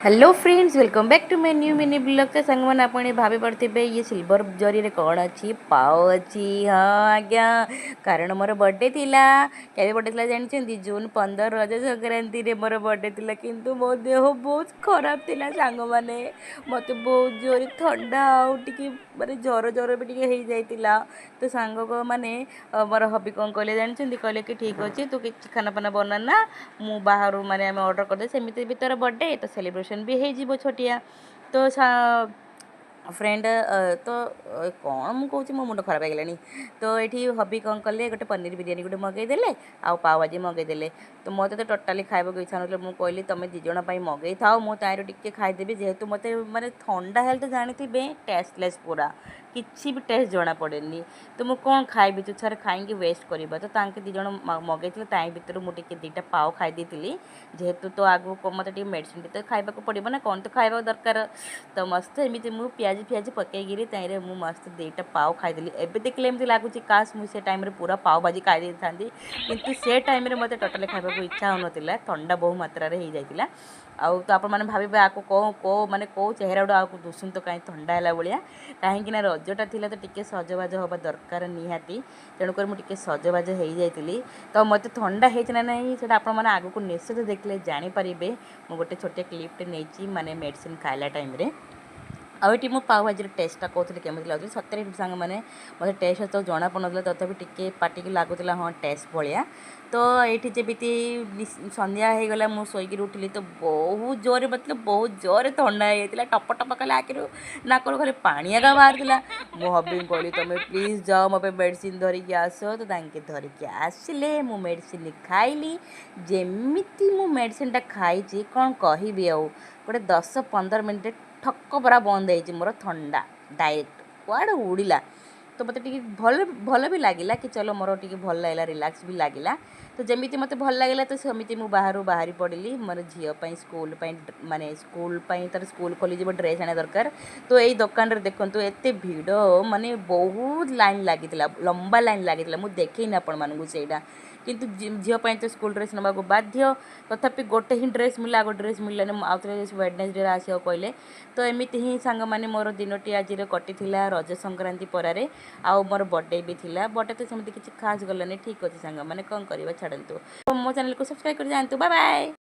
Hello friends, welcome back to my new mini vlog। ତ ସାଙ୍ଗମାନେ, ଆପଣ ଭାବି ପାରୁଥିବେ ଇଏ ସିଲଭର ଜରିରେ କ'ଣ ଅଛି। ପାଓ ଅଛି। ହଁ ଆଜ୍ଞା, କାରଣ ମୋର ବର୍ଥଡ଼େ ଥିଲା। କେବେ ବର୍ଥଡ଼େ ଥିଲା ଜାଣିଛନ୍ତି? ଜୁନ୍ 15, ରଜ ସଂକ୍ରାନ୍ତିରେ ମୋର ବର୍ଥଡ଼େ ଥିଲା। କିନ୍ତୁ ମୋ ଦେହ ବହୁତ ଖରାପ ଥିଲା ସାଙ୍ଗମାନେ। ମୋତେ ବହୁତ ଜୋରେ ଥଣ୍ଡା ଆଉ ଟିକେ ମାନେ ଜ୍ୱର ଜ୍ୱର ବି ଟିକେ ହେଇଯାଇଥିଲା। ତ ସାଙ୍ଗ ମାନେ, ମୋର ହବି କ'ଣ କହିଲେ ଜାଣିଛନ୍ତି? କହିଲେ କି ଠିକ୍ ଅଛି, ତୁ କିଛି ଖାନା ଫାନା ବନାନା, ମୁଁ ବାହାରୁ ମାନେ ଆମେ ଅର୍ଡ଼ର କରିଦେବେ। ସେମିତି ବି ତୋର ବର୍ଥଡ଼େ ତ ସେଲିବ୍ରେସନ୍ ବି ହେଇଯିବ ଛୋଟିଆ। ତ ଫ୍ରେଣ୍ଡ ତ କ'ଣ ମୁଁ କହୁଛି, ମୋ ମୁଣ୍ଡ ଖରାପ ହେଇଗଲାଣି। ତ ଏଇଠି ହବି କ'ଣ କଲେ, ଗୋଟେ ପନିର ବିରିୟାନୀ ଗୋଟେ ମଗେଇଦେଲେ ଆଉ ପାଓଭାଜି ମଗେଇଦେଲେ। ତ ମୋତେ ତ ଟୋଟାଲି ଖାଇବାକୁ ଇଚ୍ଛା ନଥିଲା। ମୁଁ କହିଲି, ତୁମେ ଦୁଇ ଜଣ ପାଇଁ ମଗେଇଥାଅ, ମୁଁ ତାହିଁରୁ ଟିକେ ଖାଇଦେବି। ଯେହେତୁ ମୋତେ ମାନେ ଥଣ୍ଡା ହେଲେ ତ ଜାଣିଥିବେ, ଟେଷ୍ଟଲେସ୍ ପୁରା, କିଛି ବି ଟେଷ୍ଟ ଜଣାପଡ଼େନି। ତ ମୁଁ କ'ଣ ଖାଇବି, ତୁଛାରେ ଖାଇକି ୱେଷ୍ଟ କରିବା? ତ ତାଙ୍କେ ଦୁଇ ଜଣ ମଗେଇଥିଲେ, ତାହିଁ ଭିତରୁ ମୁଁ ଟିକେ ଦୁଇଟା ପାଓ ଖାଇ ଦେଇଥିଲି। ଯେହେତୁ ତ ଆଗକୁ ମୋତେ ଟିକେ ମେଡ଼ିସିନ ତ ଖାଇବାକୁ ପଡ଼ିବ ନା, କ'ଣ ତ ଖାଇବା ଦରକାର। ତ ମସ୍ତ ଏମିତି ମୁଁ ପିଆଜ ଫିଆଜ ପକେଇକିରି ତାହିଁରେ ମୁଁ ମସ୍ତ ଦୁଇଟା ପାଓ ଖାଇଦେଲି। ଏବେ ଦେଖିଲେ ଏମିତି ଲାଗୁଛି, କାଶ ମୁଁ ସେ ଟାଇମ୍ରେ ପୁରା ପାଓ ଭାଜି ଖାଇ ଦେଇଥାନ୍ତି। କିନ୍ତୁ ସେ ଟାଇମ୍ରେ ମୋତେ ଟୋଟାଲି ଖାଇବାକୁ ଇଚ୍ଛା ହେଉନଥିଲା, ଥଣ୍ଡା ବହୁ ମାତ୍ରାରେ ହେଇଯାଇଥିଲା। ଆଉ ତ ଆପଣମାନେ ଭାବିବେ, ଆକୁ କେଉଁ କେଉଁ ମାନେ କେଉଁ ଚେହେରା ଗୁଡ଼ା ଆକୁ ଦୁସୁନ ତ କାହିଁ ଥଣ୍ଡା ହେଲା ଭଳିଆ? କାହିଁକି ନା ରଜଟା ଥିଲା, ତ ଟିକେ ସଜବାଜ ହେବା ଦରକାର ନିହାତି। ତେଣୁକରି ମୁଁ ଟିକେ ସଜବାଜ ହେଇଯାଇଥିଲି। ତ ମୋତେ ଥଣ୍ଡା ହେଇଛି ନା ନାହିଁ, ସେଇଟା ଆପଣମାନେ ଆଗକୁ ନିଶ୍ଚିତ ଦେଖିଲେ ଜାଣିପାରିବେ। ମୁଁ ଗୋଟେ ଛୋଟିଆ କ୍ଲିପ୍ଟେ ନେଇଛି, ମାନେ ମେଡ଼ିସିନ ଖାଇଲା ଟାଇମ୍ରେ। ଆଉ ଏଠି ମୁଁ ପାଓ ଭାଜିର ଟେଷ୍ଟଟା କହୁଥିଲି କେମିତି ଲାଗୁଛି। ସତରେ ସାଙ୍ଗମାନେ, ମୋତେ ଟେଷ୍ଟ ତ ଜଣାପଡ଼ୁନଥିଲା, ତଥାପି ଟିକେ ପାଟିକି ଲାଗୁଥିଲା, ହଁ, ଟେଷ୍ଟ ଭଳିଆ। ତ ଏଇଠି ଯେମିତି ସନ୍ଧ୍ୟା ହେଇଗଲା, ମୁଁ ଶୋଇକିରି ଉଠିଲି ତ ବହୁତ ଜୋରେ, ମତଲବ ବହୁତ ଜୋରେ ଥଣ୍ଡା ହେଇଯାଇଥିଲା। ଟପ ଟପ କଲେ ଆଖିରୁ ନାକରୁ ଖାଲି ପାଣି ଏକା ବାହାରୁଥିଲା। ମୁଁ ହବିଙ୍କୁ କହିଲି, ତୁମେ ପ୍ଲିଜ୍ ଯାଅ, ମୋ ପାଇଁ ମେଡ଼ିସିନ ଧରିକି ଆସ। ତ ତାଙ୍କେ ଧରିକି ଆସିଲେ, ମୁଁ ମେଡ଼ିସିନ ଖାଇଲି। ଯେମିତି ମୁଁ ମେଡ଼ିସିନଟା ଖାଇଛି, କ'ଣ କହିବି ଆଉ, ଗୋଟେ 10-15 ମିନିଟ୍ ଠକ ପୁରା ବନ୍ଦ ହେଇଛି ମୋର ଥଣ୍ଡା, ଡାଇରେକ୍ଟ କୁଆଡ଼େ ଉଡ଼ିଲା। ତ ମୋତେ ଟିକେ ଭଲ ଭଲ ବି ଲାଗିଲା କି ଚଲୋ, ମୋର ଟିକେ ଭଲ ଲାଗିଲା, ରିଲାକ୍ସ ବି ଲାଗିଲା। ତ ଯେମିତି ମୋତେ ଭଲ ଲାଗିଲା, ତ ସେମିତି ମୁଁ ବାହାରୁ ବାହାରି ପଡ଼ିଲି ମୋର ଝିଅ ପାଇଁ ସ୍କୁଲ ପାଇଁ, ମାନେ ସ୍କୁଲ ପାଇଁ, ତାର ସ୍କୁଲ ଖୋଲିଯିବ, ଡ୍ରେସ୍ ଆଣିବା ଦରକାର। ତ ଏଇ ଦୋକାନରେ ଦେଖନ୍ତୁ, ଏତେ ଭିଡ଼, ମାନେ ବହୁତ ଲାଇନ୍ ଲାଗିଥିଲା, ଲମ୍ବା ଲାଇନ୍ ଲାଗିଥିଲା। ମୁଁ ଦେଖେଇନି ଆପଣମାନଙ୍କୁ ସେଇଟା। କିନ୍ତୁ ଝିଅ ପାଇଁ ତ ସ୍କୁଲ ଡ୍ରେସ୍ ନେବାକୁ ବାଧ୍ୟ। ତଥାପି ଗୋଟେ ହିଁ ଡ୍ରେସ୍ ମିଳିଲା, ଆଉ ଗୋଟେ ଡ୍ରେସ୍ ମିଳିଲାନି। ଆଉ ଥରେ ୱେଡ଼ନେସଡେରେ ଆସିବାକୁ କହିଲେ। ତ ଏମିତି ହିଁ ସାଙ୍ଗମାନେ, ମୋର ଦିନଟି ଆଜିର କଟିଥିଲା ରଜ ସଂକ୍ରାନ୍ତି ପରାରେ। ଆଉ ମୋର ବର୍ଥଡ଼େ ବି ଥିଲା। ବର୍ଥଡ଼େ ତ ସେମିତି କିଛି ଖାସ୍ ଗଲାନି। ଠିକ୍ ଅଛି ସାଙ୍ଗମାନେ, କ'ଣ କରିବା, ଛାଡ଼ନ୍ତୁ। ମୋ ଚ୍ୟାନେଲକୁ ସବସ୍କ୍ରାଇବ୍ କରି ଯାଆନ୍ତୁ। Bye bye.